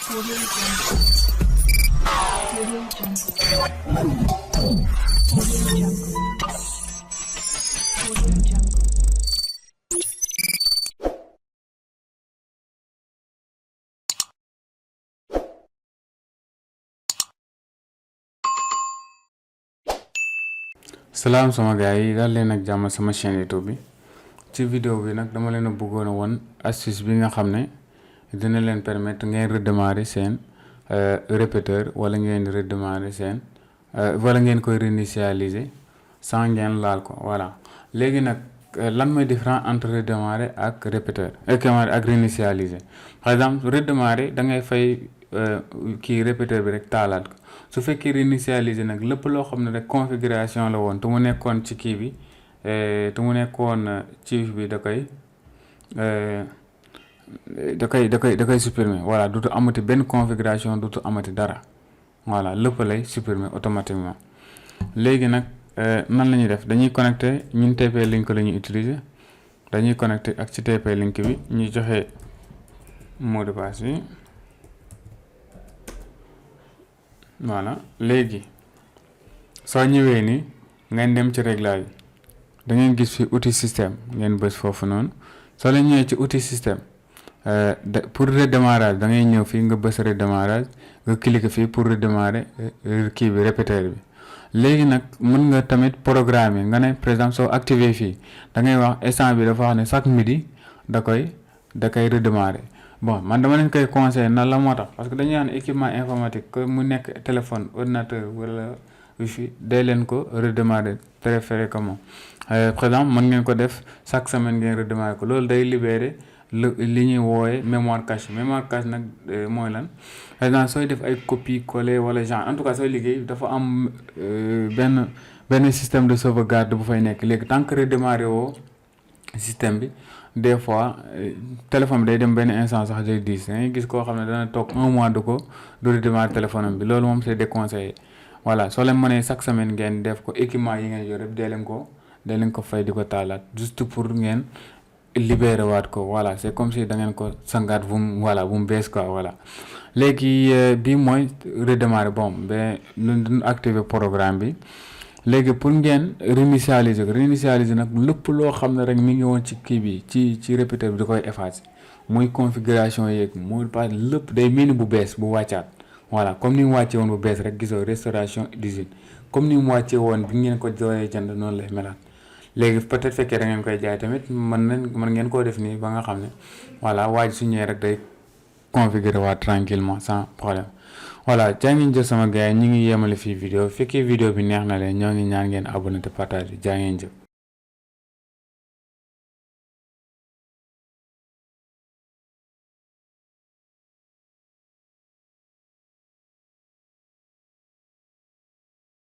Audio Jungle. Audio Jungle. Audio Jungle. Audio Jungle. salaam sama gars yi daal leen ak jàmm sama chaîne YouTube bi ci vidéo bi nag dama leen a bëggoon a won astuce bi nga xam ne dina leen permettre ngeen redémarrer seen répéteur wala ngeen redémarrer seen wala ngeen koy réinitialiser sans ngeen laal ko voilà léegi nag lan mooy différence entre redémarrer ak répéteur ak réinitialiser par exemple redémarrer da ngay fay kii répéteur bi rek taalaat ko su fekkee réinitialiser nag lépp loo xam ne rek configuration la woon te mu nekkoon ci kii bi te mu nekkoon ci bi da koy supprimer voilà dutu amati benn configuration dutu amati dara voilà lépp lay supprimer automatiquement léegi nag nan la ñuy def dañuy connecté ñun TP link la ñuy utiliser dañuy connecté ak ci TP link bi ñuy joxe mot de passe bi voilà léegi soo ñëwee ni ngeen dem ci réglage da ngeen gis fi outil système ngeen bës foofu noonu soo leen ñëwee ci outil système pour redémarrage da ngay ñëw fii nga bës redémarrage nga cliquer fii pour redémarrer kii bi répéteur bi léegi nag mën nga tamit programmer nga ne par exemple soo activé fii da ngay wax instant bi dafa wax ne chaque midi da koy redémarrer bon man dama leen koy conseiller na la moo tax parce que dañuy naan équipement informatique que mu nekk téléphone ordinateur wala wifi day leen ko redémarrer préféré comment par exemple mën ngeen ko def chaque semaine ngeen redémarrer ko loolu day libérer li ñuy woowe mémoire cache nag mooy lan par exemple sooy def ay copie coller wala genre en tout cas sooy liggéey dafa am benn système de sauvegarde bu fay nekk léegi tant que redémarrer woo système bi des fois téléphone bi day dem benn instant sax day diis da ngay gis koo xam ne dana toog un mois du redémarrer téléphone am bi loolu moom c'est déconseillé voilà soo leen mënee chaque semaine ngeen def ko équipement yi ngeen yor yëpp dee leen ko fay di ko taalaat juste pour ngeen libéré waat ko voilà c'est comme si da ngeen ko sangaat bu mu bees quoi voilà léegi bii mooy redémarrer bon ba lu activer programme bi léegi pour ngeen réinitialiser nag lépp loo xam ne rek mi ngi woon ci kii bi ci répéteur bi da koy effacer muy configuration yeeg muy pas lépp day mel ni bu bees bu wàccaat voilà comme ni mu wàccee woon bu bees rek gisoo restauration d'usine comme ni mu wàccee woon bi ngeen ko dooree jënd noonu lay melaat léegi peut-être fekkee da ngeen koy jaay tamit mën ngeen koo def nii ba nga xam ne voilà waaj su ñëwee rek day configurer waat tranquillement sans problème voilà jaa ngeen jëf sama gars yi ñu ngi yemale fii vidéo fekkee vidéo bi neex na leen ñoo ngi ñaan ngeen abonné te partager jaa ngeen jëf